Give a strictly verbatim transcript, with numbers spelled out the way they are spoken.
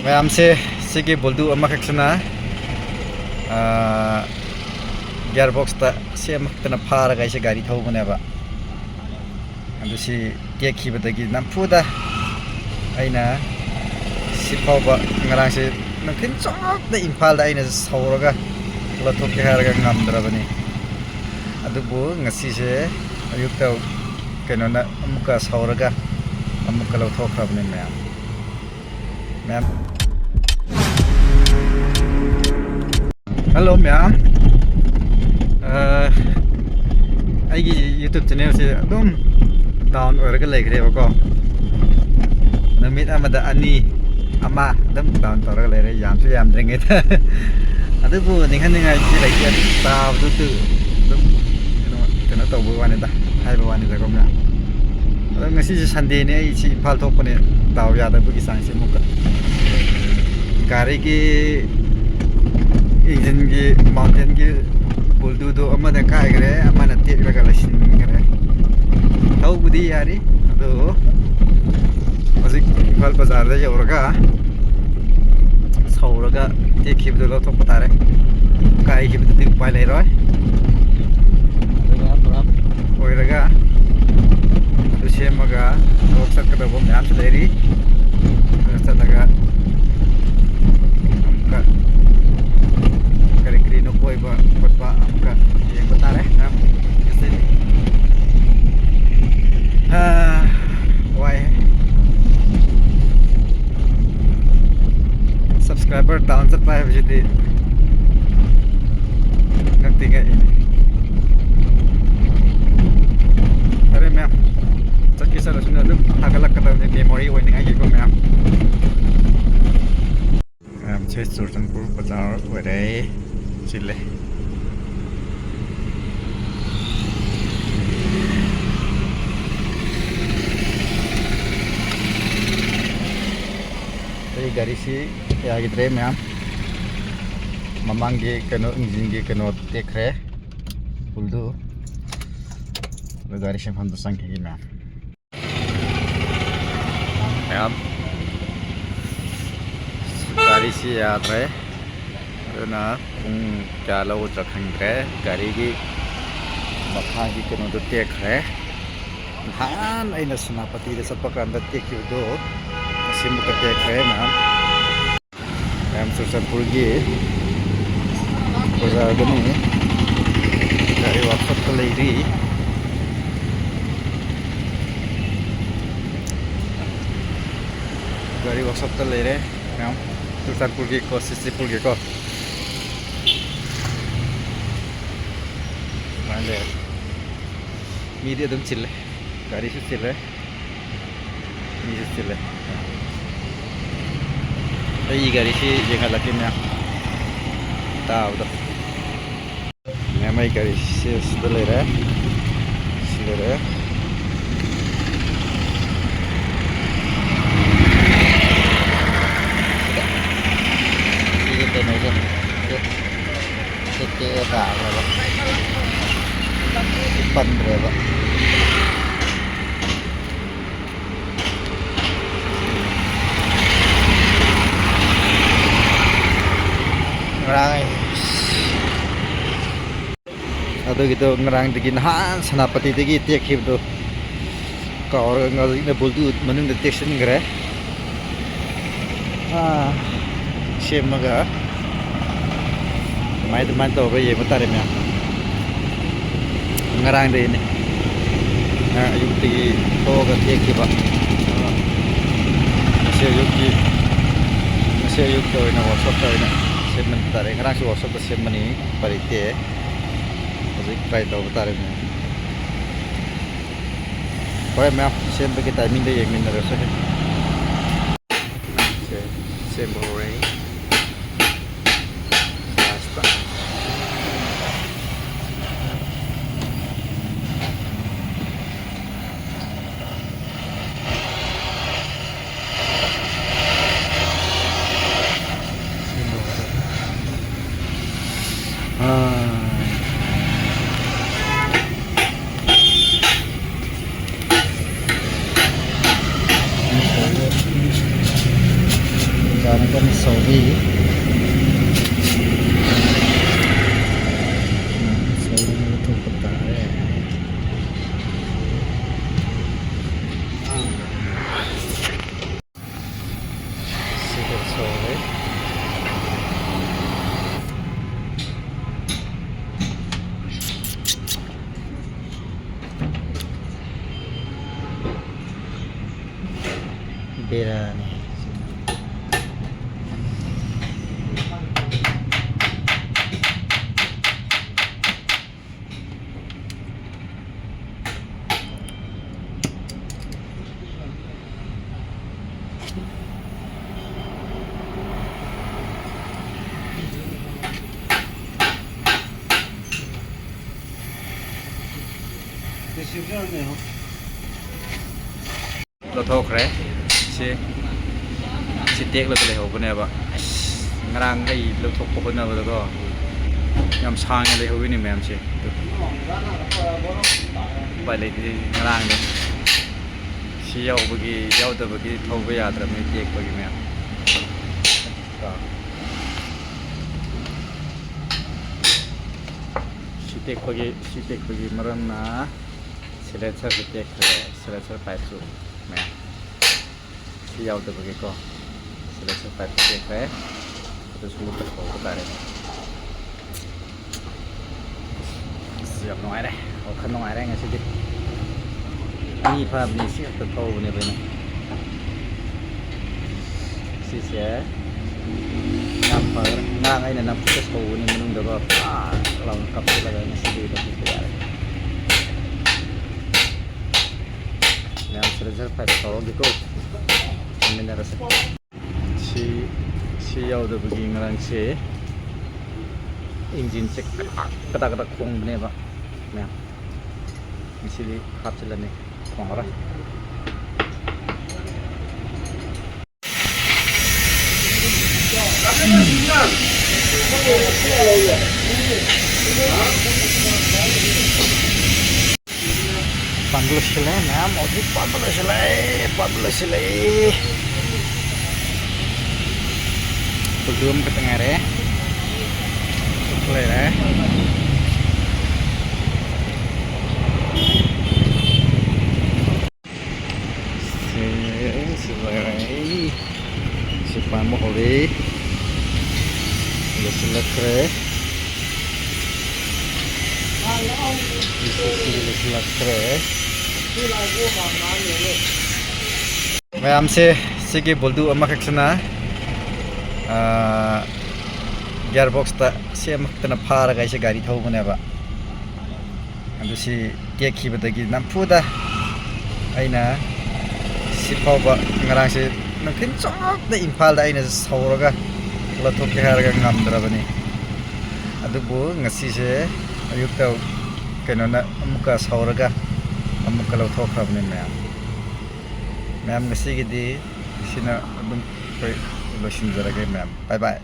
ꯃꯌꯥꯝꯁꯦ, ꯁꯤꯒꯤ ꯕꯨꯜꯗꯨ ꯑꯃꯈꯛꯁꯤꯅ, ꯑꯥ, ꯒꯤꯌꯔ ꯕꯣꯛꯁꯇ ꯁꯤ ꯑꯃꯈꯛꯇꯅ ꯐꯥꯔꯒ ꯑꯩꯁꯦ ꯒꯥꯔꯤ ꯊꯧꯕꯅꯦꯕ꯫ ꯑꯗꯨ ꯁꯤ ꯇꯦꯛꯈꯤꯕꯗꯒꯤ ꯅꯝꯐꯨꯗ ꯑꯩꯅ ꯁꯤ ꯐꯥꯎꯕ, ꯉꯔꯥꯡꯁꯦ ꯅꯨꯡꯊꯤꯜ ꯆꯨꯞꯄ ꯏꯝꯐꯥꯜꯗ ꯑꯩꯅ ꯁꯧꯔꯒ ꯂꯧꯊꯣꯛꯀꯦ ꯍꯥꯏꯔꯒ ꯉꯝꯗ꯭ꯔꯕꯅꯤ꯫ ꯑꯗꯨꯕꯨ ꯉꯁꯤꯁꯦ ꯑꯌꯨꯛꯇ ꯀꯩꯅꯣꯅ ꯑꯃꯨꯛꯀ ꯁꯧꯔꯒ ꯑꯃꯨꯛꯀ ꯂꯧꯊꯣꯛꯈ꯭ꯔꯕꯅꯤ ꯃꯌꯥꯝ꯫ ꯃꯌꯥꯝ꯫ ꯍꯜꯂꯣ ꯃꯌꯥꯝ꯫ ꯑ, ꯑꯩꯒꯤ YouTube ꯆꯦꯅꯦꯜꯁꯦ ꯑꯗꯨꯝ ꯗꯥꯎꯟ ꯑꯣꯏꯔꯒ ꯂꯩꯈ꯭ꯔꯦꯕꯀꯣ꯫ ꯅꯨꯃꯤꯠ ꯑꯃꯗ ꯑꯅꯤ, ꯑꯃ ꯑꯗꯨꯝ ꯗꯥꯎꯟ ꯇꯧꯔꯒ ꯂꯩꯔꯦ, ꯌꯥꯝꯁꯨ ꯌꯥꯝꯗ꯭ꯔꯤꯉꯩꯗ꯫ ꯑꯗꯨꯕꯨ ꯅꯤꯡꯍꯟꯅꯤꯡꯉꯥꯏꯗꯤ ꯂꯩꯇꯦ꯫ ꯇꯥꯕꯗꯨ ꯑꯗꯨꯝ ꯀꯩꯅꯣ, ꯀꯩꯅꯣ ꯇꯧꯕ ꯋꯥꯅꯤꯗ, ꯍꯥꯏꯕ ꯋꯥꯅꯤꯗꯀꯣ ꯃꯌꯥꯝ꯫ ꯑꯗꯣ ꯉꯁꯤꯁꯦ ꯁꯟꯗꯦꯅꯦ, ꯑꯩ ꯁꯤ ꯏꯝꯐꯥꯜ ꯊꯣꯛꯄꯅꯦ꯫ ꯗꯥꯎ ꯌꯥꯗꯕꯒꯤ ꯆꯥꯡꯁꯦ ꯑꯃꯨꯛꯀ ꯒꯥꯔꯤꯒꯤ ꯏꯟꯖꯤꯟꯒꯤ ꯃꯥꯎꯟꯇꯦꯟꯒꯤ ꯕꯨꯜꯗꯨꯗꯣ ꯑꯃꯅ ꯀꯥꯏꯈ꯭ꯔꯦ, ꯑꯃꯅ ꯇꯦꯛꯂꯒ ꯂꯩꯁꯤꯟꯈ꯭ꯔꯦ꯫ ꯊꯧꯕꯗꯤ ꯌꯥꯔꯤ, ꯑꯗꯨ ꯍꯧꯖꯤꯛ ꯏꯝꯐꯥꯜ ꯕꯖꯥꯔꯗ ꯌꯧꯔꯒ ꯁꯧꯔꯒ ꯇꯦꯛꯈꯤꯕꯗꯨ ꯂꯧꯊꯣꯛꯄ ꯇꯥꯔꯦ꯫ ꯀꯥꯏꯈꯤꯕꯗꯨꯗꯤ ꯎꯄꯥꯏ ꯂꯩꯔꯣꯏ꯫ ꯑꯣꯏꯔꯒ ꯑꯗꯨ ꯁꯦꯝꯃꯒ ꯊꯕꯛ ꯆꯠꯀꯗꯧꯕ ꯃꯌꯥꯝꯁꯨ ꯂꯩꯔꯤ꯫ ꯑꯗꯨ ꯆꯠꯂꯒ ꯑꯃꯨꯛꯀ ꯀꯔꯤ ꯀꯔꯤꯅꯣ ꯀꯣꯏꯕ ꯈꯣꯠꯄ ꯑꯃꯨꯛꯀ ꯌꯦꯡꯕ ꯇꯥꯔꯦ ꯃꯌꯥꯝ꯫ ꯉꯁꯤꯗꯤ, ꯍꯥ, ꯋꯥꯏꯍꯦ꯫ ꯁꯕꯁꯀ꯭ꯔꯥꯏꯕꯔ ꯗꯥꯎꯟ ꯆꯠꯄ ꯍꯥꯏꯕꯁꯤꯗꯤ ꯉꯛꯇꯤ ꯉꯛꯏꯅꯦ꯫ ꯐꯔꯦ ꯃꯌꯥꯝ, ꯆꯠꯀꯦ ꯆꯠꯂꯁꯅꯨ, ꯑꯗꯨꯝ ꯊꯥꯒꯠꯂꯛꯀꯗꯕꯅꯤ memory ꯑꯣꯏꯅꯤꯡꯉꯥꯏꯒꯤꯀꯣ ꯃꯌꯥꯝ꯫ ꯃꯌꯥꯝꯁꯦ ꯆꯨꯔꯆꯥꯟꯄꯨꯔ ꯕꯖꯥꯔ ꯑꯣꯏꯔꯦ, ꯆꯤꯜꯂꯦ꯫ ꯑꯩ ꯒꯥꯔꯤꯁꯤ ꯌꯥꯈꯤꯗ꯭ꯔꯦ ꯃꯌꯥꯝ꯫ ꯃꯃꯥꯡꯒꯤ ꯀꯩꯅꯣ, ꯏꯟꯖꯤꯟꯒꯤ ꯀꯩꯅꯣ ꯇꯦꯛꯈ꯭ꯔꯦ, ꯕꯨꯜꯗꯨ꯫ ꯑꯗꯨ ꯒꯥꯔꯤ ꯁꯦꯝꯐꯝꯗ ꯆꯪꯈꯤꯒꯦ ꯃꯌꯥꯝ꯫ ꯃꯌꯥꯝ, ꯑꯩꯁꯤ ꯌꯥꯗ꯭ꯔꯦ꯫ ꯑꯗꯨꯅ ꯄꯨꯡ ꯀꯌꯥ ꯂꯧꯒꯗ꯭ꯔꯥ ꯈꯪꯗ꯭ꯔꯦ꯫ ꯒꯥꯔꯤꯒꯤ ꯃꯈꯥꯒꯤ ꯀꯩꯅꯣꯗꯣ ꯇꯦꯛꯈ꯭ꯔꯦ꯫ ꯅꯍꯥꯟ ꯑꯩꯅ ꯁꯦꯅꯥꯄꯇꯤꯗ ꯆꯠꯄ ꯀꯥꯟꯗ ꯇꯦꯛꯈꯤꯕꯗꯣ ꯉꯁꯤ ꯑꯃꯨꯛꯀ ꯇꯦꯛꯈ꯭ꯔꯦ ꯃꯌꯥꯝ꯫ ꯃꯌꯥꯝ ꯆꯨꯔꯆꯥꯟꯄꯨꯔꯒꯤ ꯕꯖꯥꯔꯗꯅꯤ꯫ ꯒꯥꯔꯤ ꯋꯥꯛꯁꯣꯞꯇ ꯂꯩꯔꯤ꯫ ꯒꯥꯔꯤ ꯋꯥꯛꯁꯣꯞꯇ ꯂꯩꯔꯦ ꯃꯌꯥꯝ꯫ ꯆꯨꯔꯆꯥꯟꯄꯨꯔꯒꯤꯀꯣ, ꯁꯤꯁꯇꯤꯄꯨꯔꯒꯤꯀꯣ꯫ ꯁꯨꯃꯥꯏꯅ ꯂꯩꯔꯦ꯫ ꯃꯤꯗꯤ ꯑꯗꯨꯝ ꯆꯤꯜꯂꯦ꯫ ꯒꯥꯔꯤꯁꯨ ꯆꯤꯜꯂꯦ꯫ ꯃꯤꯁꯨ ꯆꯤꯜꯂꯦ꯫ ꯑꯩꯒꯤ ꯒꯥꯔꯤꯁꯤ ꯌꯦꯡꯍꯜꯂꯛꯀꯦ ꯃꯌꯥꯝ꯫ ꯇꯥꯕꯗꯣ꯫ ꯃꯌꯥꯝ ꯑꯩ ꯒꯥꯔꯤꯁꯤ ꯁꯤꯗ ꯂꯩꯔꯦ꯫ ꯁꯤ ꯂꯩꯔꯦ꯫ ꯁꯤꯒꯤ ꯀꯩꯅꯣꯁꯦ꯫ ꯁꯤ ꯇꯦꯛꯑꯦ ꯇꯥꯈ꯭ꯔꯦꯕ꯫ ꯄꯟꯗ꯭ꯔꯦꯕ꯫ ꯉꯔꯥꯡ ꯑꯩ ꯑꯗꯨꯒꯤꯗꯣ ꯉꯔꯥꯡꯗꯒꯤ, ꯅꯍꯥꯟ ꯁꯦꯅꯥꯄꯇꯤꯗꯒꯤ ꯇꯦꯛꯈꯤꯕꯗꯣ ꯀꯥꯎꯔꯒ ꯍꯧꯖꯤꯛꯅ ꯕꯨꯜꯗꯨ ꯃꯅꯨꯡꯗ ꯇꯦꯛꯁꯤꯟꯈ꯭ꯔꯦ꯫ ꯑꯥ, ꯁꯦꯝꯃꯒ ꯑꯗꯨꯃꯥꯏ, ꯑꯗꯨꯃꯥꯏꯅ ꯇꯧꯔꯒ ꯌꯦꯡꯕ ꯇꯥꯔꯦ ꯃꯌꯥꯝ꯫ ꯉꯔꯥꯡꯗꯒꯤꯅꯦ, ꯉꯔꯥꯡ ꯑꯌꯨꯛꯇꯒꯤ ꯊꯣꯛꯑꯒ ꯇꯦꯛꯈꯤꯕ꯫ ꯉꯁꯤ ꯑꯌꯨꯛꯀꯤ, ꯉꯁꯤ ꯑꯌꯨꯛꯇ ꯑꯣꯏꯅ ꯋꯥꯛꯁꯣꯞꯇ ꯑꯣꯏꯅ ꯁꯦꯝꯕ ꯇꯥꯔꯦ꯫ ꯉꯔꯥꯡꯁꯨ ꯋꯥꯛꯁꯣꯞꯇ ꯁꯦꯝꯕꯅꯤ, ꯎꯄꯥꯏ ꯂꯩꯇꯦ꯫ ꯍꯧꯖꯤꯛ ꯇ꯭ꯔꯥꯏ ꯇꯧꯕ ꯇꯥꯔꯦ ꯃꯌꯥꯝ꯫ ꯍꯣꯏ ꯃꯌꯥꯝ, ꯁꯦꯝꯕꯒꯤ ꯇꯥꯏꯃꯤꯡꯗ ꯌꯦꯡꯃꯤꯟꯅꯔꯁꯦ꯫ ꯁꯦ, ꯁꯦꯝꯕ ꯍꯧꯔꯦ꯫ ꯂꯥꯁꯇ꯫ ꯀꯟꯅ ꯁꯧꯔꯤ꯫ ꯁꯧꯔꯤ ꯂꯧꯊꯣꯛꯄ ꯇꯥꯔꯦ꯫ ꯁꯤꯗ ꯁꯧꯔꯦ꯫ ꯕꯦꯔꯥꯅꯤ꯫ ꯂꯧꯊꯣꯛꯈ꯭ꯔꯦ꯫ ꯁꯤ, ꯁꯤ ꯇꯦꯛꯂꯒ ꯂꯩꯍꯧꯕꯅꯦꯕ꯫ ꯑꯁ, ꯉꯔꯥꯡ ꯑꯩ ꯂꯧꯊꯣꯛꯄ ꯍꯣꯠꯅꯕꯗꯀꯣ, ꯌꯥꯝ ꯁꯥꯡꯅ ꯂꯩꯍꯧꯋꯤꯅꯦ ꯃꯌꯥꯝꯁꯦ꯫ ꯎꯄꯥꯏ ꯂꯩꯇꯦ, ꯉꯔꯥꯡꯗꯣ ꯁꯤ ꯌꯥꯎꯕꯒꯤ, ꯌꯥꯎꯗꯕꯒꯤ ꯊꯧꯕ ꯌꯥꯗ꯭ꯔꯕꯅꯤ, ꯇꯦꯛꯄꯒꯤ ꯃꯌꯥꯝ꯫ ꯁꯤ ꯇꯦꯛꯄꯒꯤ, ꯁꯤ ꯇꯦꯛꯄꯒꯤ ꯃꯔꯝꯅ silencerꯁꯨ ꯇꯦꯛꯈ꯭ꯔꯦ, silencer pipeꯁꯨ ꯃꯌꯥꯝ꯫ ꯁꯤ ꯌꯥꯎꯗꯕꯒꯤꯀꯣ, silencer pipe ꯇꯦꯛꯈ꯭ꯔꯦ꯫ ꯑꯗꯨꯁꯨ ꯑꯃꯨꯛꯀ ꯊꯧꯕ ꯇꯥꯔꯦ꯫ ꯑꯁ, ꯌꯥꯝ ꯅꯨꯡꯉꯥꯏꯔꯦ, ꯋꯥꯈꯜ ꯅꯨꯡꯉꯥꯏꯔꯦ ꯉꯁꯤꯗꯤ꯫ ꯑꯅꯤ ꯐꯥꯕꯅꯤ, ꯁꯤ ꯈꯛꯇ ꯊꯧꯕꯅꯦꯕ ꯑꯩꯅ꯫ ꯁꯤꯁꯦ ꯌꯥꯝ ꯐꯈ꯭ꯔꯦ꯫ ꯉꯔꯥꯡ ꯑꯩꯅ ꯅꯝꯐꯨꯗ ꯁꯧꯕꯅꯤ ꯃꯅꯨꯡꯗꯀꯣ, ꯄꯥꯛ ꯂꯥꯎꯅ ꯀꯥꯞꯊꯠꯂꯒ ꯉꯁꯤꯗꯤ ꯂꯧꯊꯣꯛꯄ ꯌꯥꯔꯦ꯫ ꯃꯌꯥꯝ silencer pipe ꯇꯧꯔꯒꯦꯀꯣ꯫ ꯊꯝꯃꯤꯟꯅꯔꯁꯦ꯫ ꯁꯤ, ꯁꯤ ꯌꯥꯎꯗꯕꯒꯤ ꯉꯔꯥꯡꯁꯦ engine ꯁꯦ ꯀꯗꯥꯛ ꯀꯗꯥꯛ ꯀꯗꯥꯛ ꯈꯣꯡꯕꯅꯦꯕ ꯃꯌꯥꯝ꯫ ꯉꯁꯤꯗꯤ ꯍꯥꯞꯆꯤꯜꯂꯅꯤ, ꯈꯣꯡꯉꯔꯣꯏ꯫ ꯄꯥꯟꯕ ꯂꯣꯏꯁꯤꯜꯂꯦ ꯃꯌꯥꯝ, ꯍꯧꯖꯤꯛ ꯄꯥꯟꯕ ꯂꯣꯏꯁꯤꯜꯂꯦ, ꯄꯥꯟꯕ ꯂꯣꯏꯁꯤꯜꯂꯦ꯫ ꯕꯨꯜꯗꯨ ꯑꯃꯈꯛꯇ ꯉꯥꯏꯔꯦ꯫ ꯂꯩꯔꯦ꯫ ꯁꯤ, ꯁꯤ ꯂꯩꯔꯦ꯫ ꯁꯤ ꯄꯥꯟꯕ ꯍꯧꯔꯦ꯫ ꯂꯣꯏꯁꯤꯜꯂꯛꯈ꯭ꯔꯦ꯫ ꯁꯤ, ꯁꯤ, ꯁꯤ ꯂꯣꯏꯁꯤꯜꯂꯛꯈ꯭ꯔꯦ꯫ ꯃꯌꯥꯝꯁꯦ, ꯁꯤꯒꯤ ꯕꯨꯜꯗꯨ ꯑꯃꯈꯛꯁꯤꯅ, ꯑꯥ, ꯒꯤꯌꯔ ꯕꯣꯛꯁꯇ ꯁꯤ ꯑꯃꯈꯛꯇꯅ ꯐꯥꯔꯒ ꯑꯩꯁꯦ ꯒꯥꯔꯤ ꯊꯧꯕꯅꯦꯕ꯫ ꯑꯗꯨ ꯁꯤ ꯇꯦꯛꯈꯤꯕꯗꯒꯤ ꯅꯝꯐꯨꯗ ꯑꯩꯅ ꯁꯤ ꯐꯥꯎꯕ, ꯉꯔꯥꯡꯁꯦ ꯅꯨꯡꯊꯤꯜ ꯆꯨꯞꯅ ꯏꯝꯐꯥꯜꯗ ꯑꯩꯅ ꯁꯧꯔꯒ ꯂꯧꯊꯣꯛꯀꯦ ꯍꯥꯏꯔꯒ ꯉꯝꯗ꯭ꯔꯕꯅꯤ꯫ ꯑꯗꯨꯕꯨ ꯉꯁꯤꯁꯦ ꯑꯌꯨꯛꯇ ꯀꯩꯅꯣꯅ ꯑꯃꯨꯛꯀ ꯁꯧꯔꯒ ꯑꯃꯨꯛꯀ ꯂꯧꯊꯣꯛꯈ꯭ꯔꯕꯅꯤ ꯃꯌꯥꯝ꯫ ꯃꯌꯥꯝ, ꯉꯁꯤꯒꯤꯗꯤ ꯁꯤꯅ ꯑꯗꯨꯝ ꯑꯩꯈꯣꯏ ꯂꯣꯏꯁꯤꯟꯖꯔꯒꯦ ꯃꯌꯥꯝ꯫ ꯕꯥꯏ ꯕꯥꯏ꯫